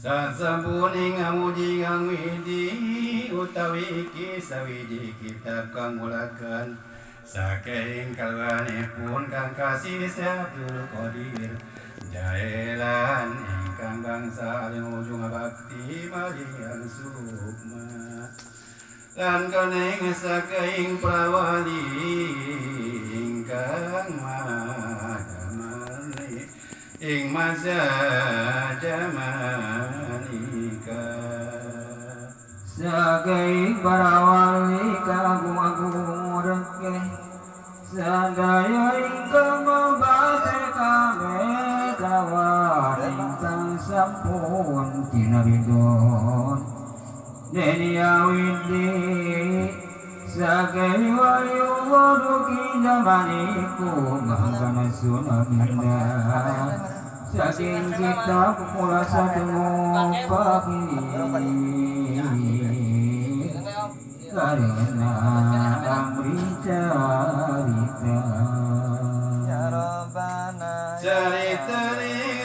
Sasampuning ngamuji ngawidi utawi iki sawiji kitab kang mulaken saking kalwanipun kang kasih Abdul Qadir Jaelan ingkang bangsa ujung bakti malian sukma lan kaning saking prawali ingkang madamani ing masa jamanika. Saking para wali kagung-agung rekeh sadaya ingkang mabate kame kawan ingkang sampun tinaridon deni awidi saking wali Allah duki zamaniku mangkana sunamina saking kitab kula satemu pagi karena amri carita cerita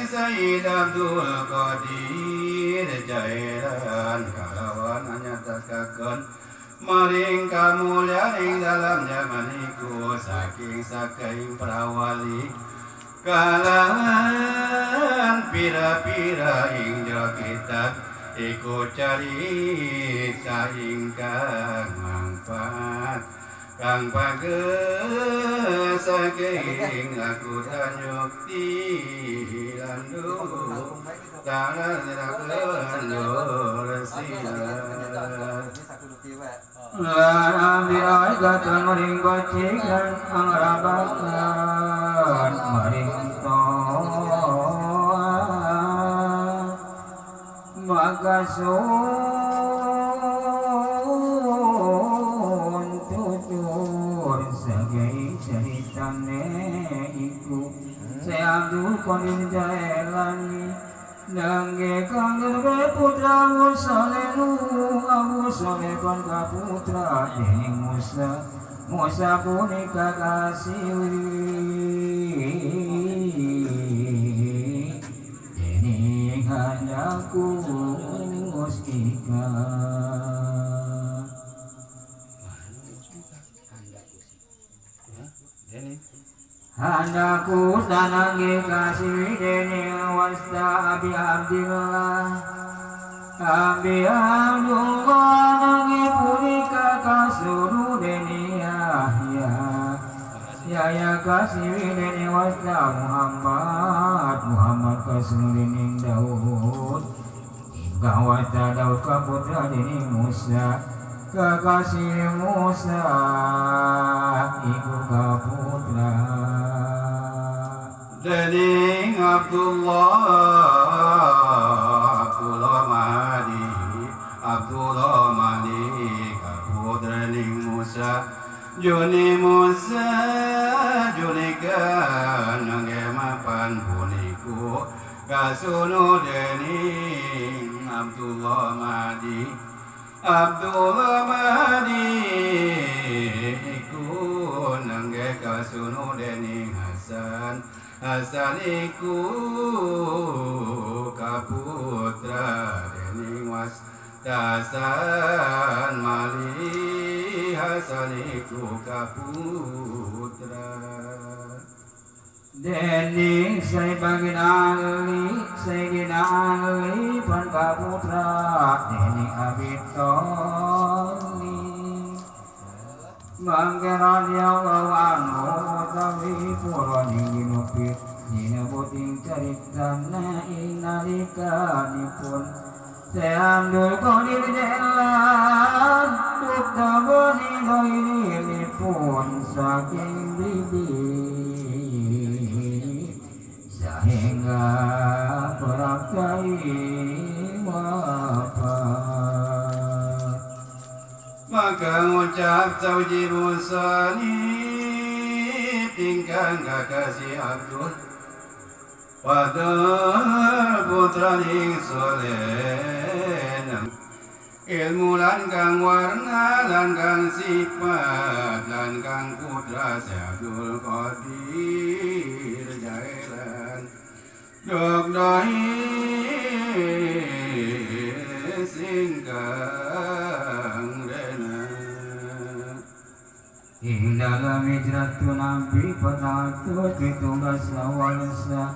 Sayyid Abdul Qadir Jailan kalawan nyatakaken maring kamulyan ing dalam jaman iku saking saking prawali kalawan pira-pira ing jero kitab iku carita ingkang manfaat kang pages saking laku tanyukti lan tangan lan ambil maring becik lan angrabakan maring toa maka sun tutur sagai ceritane iku Syekh Abdul Qadir Jailani nangge kang putra Musa lenu Abu Soleh kon kaputra dening Musa Musa punika kasiwi dening hanyaku ika. Handaku tanangge kasiwi dening wasta Abi Abdillah Abi Abdullah nangge punika kasuru dening Yahya Yahya kasiwi dening wasta Muhammad Muhammad kasuru dening Daud ingkang wasta Daud kaputra dening Musa kekasih Musa iku kaputra dening Abdullah Abdullah Mahdi Abdullah Mahdi kaputraning Musa Juni Musa Juni kanangge mapan puniku kasunu dening Abdullah Mahdi Abdullah Mahdi iku nangge kasunu dening Hasan Hasan iku kaputra dening Wastasan Mali Hasan iku kaputra dening Sayyidina Ali Sayyidina Ali pan kaputra dening Abi Thalib mangke radhiyallahu anhu utawi purwaning dinupit dinebuting caritana ing nalikanipun Syekh Abdul Qadir Jailan utawi pun saking bibi sehingga praptai wafat. Maka ngucap sawiji musani ingkang kakasih Abdul Qadir putraning soleh ilmu lan kang warna lan kang sifat lan kang putra Abdul Qadir Jailan dok dahir Ingkang rena. Ing dalem hijratun Nabi 417 warsa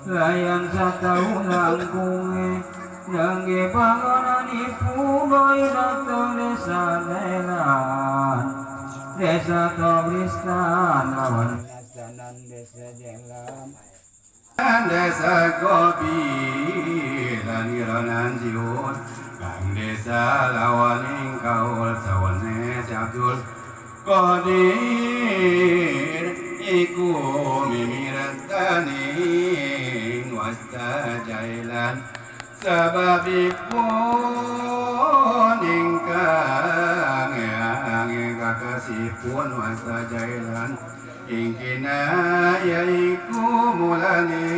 layan sataun langkunge nangge bangonanipun boy dateng desa Jailan desa Tobristan lawan Nastanan desa Jailan desa kopi lan iranan jiun kang desa lawaning kaul sawane Abdul Qadir iku mimirataning wasta Jailan sababipun ingkang kakasipun wasta Jailan ing kinaya iku mulane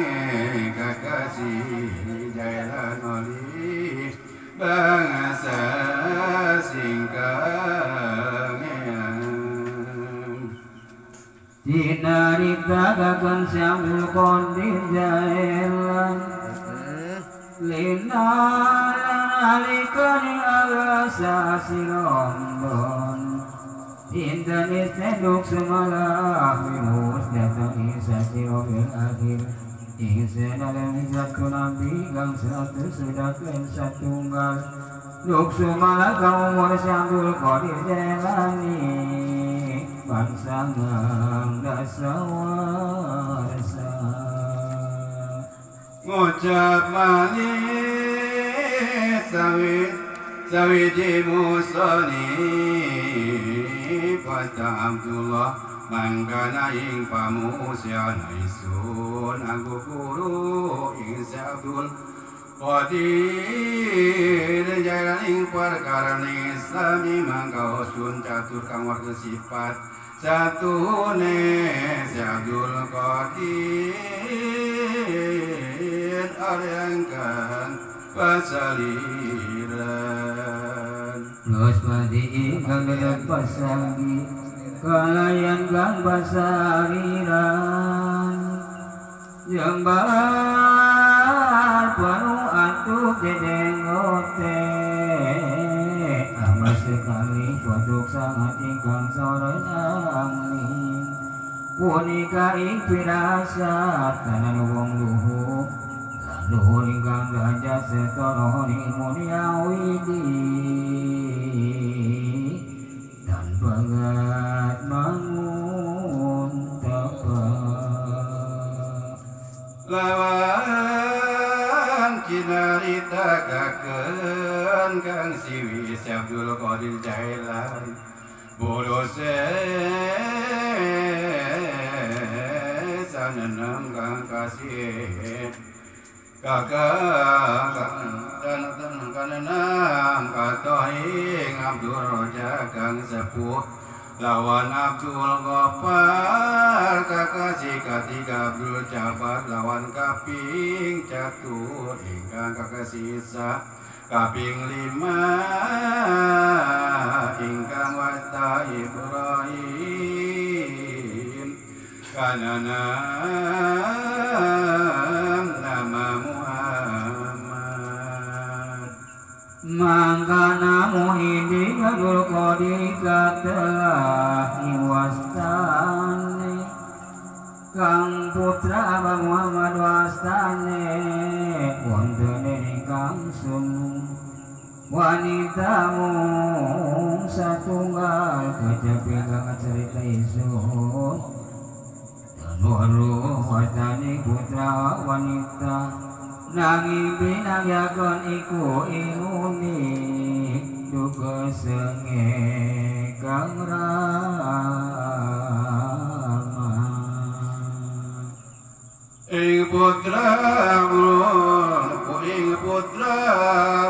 kakasih Jailan oli bangsa singkang. Dinaritakan Syamul Qadir Jailan lina alikani agasa sirombon inten istenduk semalah wimus datang isa sirobil akhir ing senalem hijratun Nabi gang 100 satunggal duk sumalah kang umur Syamul Qadir Jailani bangsangang dasawarsa. Ngucap manis sawiji musoni pasta Abdullah mangkana ing pamusyana isun aku guru ing Abdul Qadir Jailan ing perkara Islami mangka sun catur kang warga sifat satune Abdul Qadir aryang kang pasaliran. Los padi ingkang dadak pasagi kalayan kang pasaliran jembar penuh atuh dedengote amat sekali waduk sangat ingkang soreng punika ing pirasat tanan wong luhur luhur ingkang gajah setara ilmu widi dan banget mangun tapa lawan kinaritakaken kang siwi Abdul Qadir Jailan bolose saneneng kang kasih kakak dan kanenang katohing Abdul Raja kang sepuh lawan Abdul Ghaffar kakasih katiga Abdul Jabbar lawan kaping catur ingkang kakasih Isa kaping lima ingkang wasta Ibrahim kananam nama Muhammad. Mangkana Muhyiddin Abdul Qadir katelah iwastane kang putra Abah Muhammad wastane wonten ingkang sunu wanita mung satunggal kejapi kang cerita isun Waruh wastane putra wanita nanging binagyakan iku inguni duka senge kang rama. Ing putra ing putra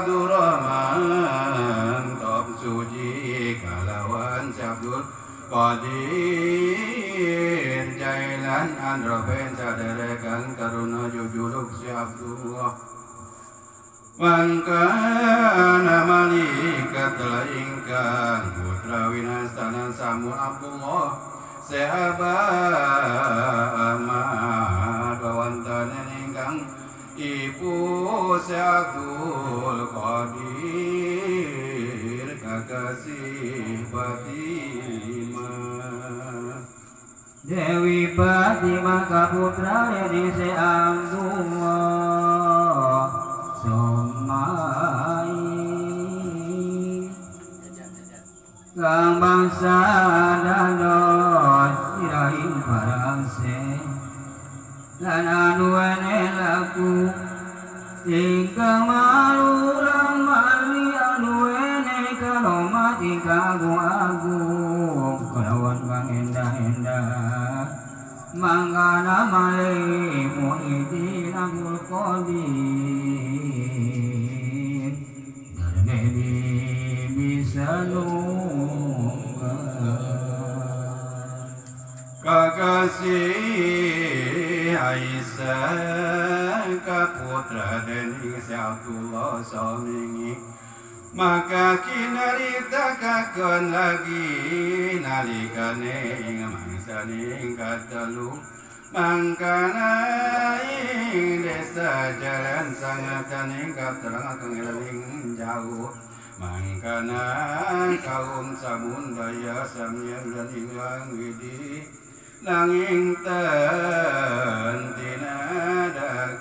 Abdurrahman top suci kalawan Abdul Qadir Jailan androben saderekan karuna jujuluk si Abdullah mangkana malikat ingkang putra winastanan samu Abdullah seaba Ahmad wawantanen ingkang Ibu Abdul Qadir kakasih Fatimah. Dewi Fatimah kaputra Desi Abdullah Somai kang bangsa dados sirahing parangse lan anuwene laku ingkang malu lan mali anuwene karomat ingkang agung-agung kelawan kang endah-endah mangkana malih Muhyiddin Abdul Qadir darmeni bisa nunggal. Kakasih Aisyah kaputra dening si Abdullah Somingi maka kinarita kakon lagi nalikane ing mangsaning katelu mangkana ing desa jalan sangataning katerang ing jauh mangkana kaum samundaya samyang dan ingkang widi nanging ten tinadakana.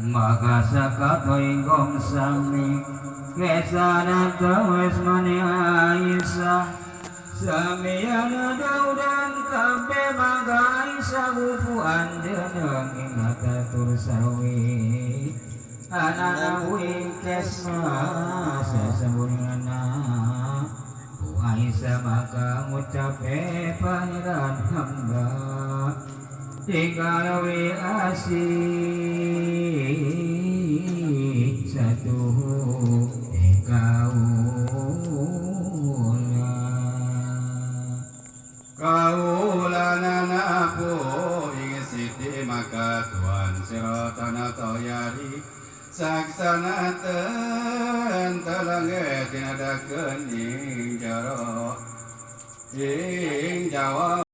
Maka sakato ingkong sami kesana tawes mani Aisyah samiyana daudan kabe maka Aisyah wufu anjeneng ing tur sawi anak kesma sesembunana Bu Aisyah maka ngucape pangeran hamba tinggal wi asih satu kaula kaula nanapu ing siti maka tuan sira tanah toyari saksana ten telangge tinadakeun ing jaro ing Jawa.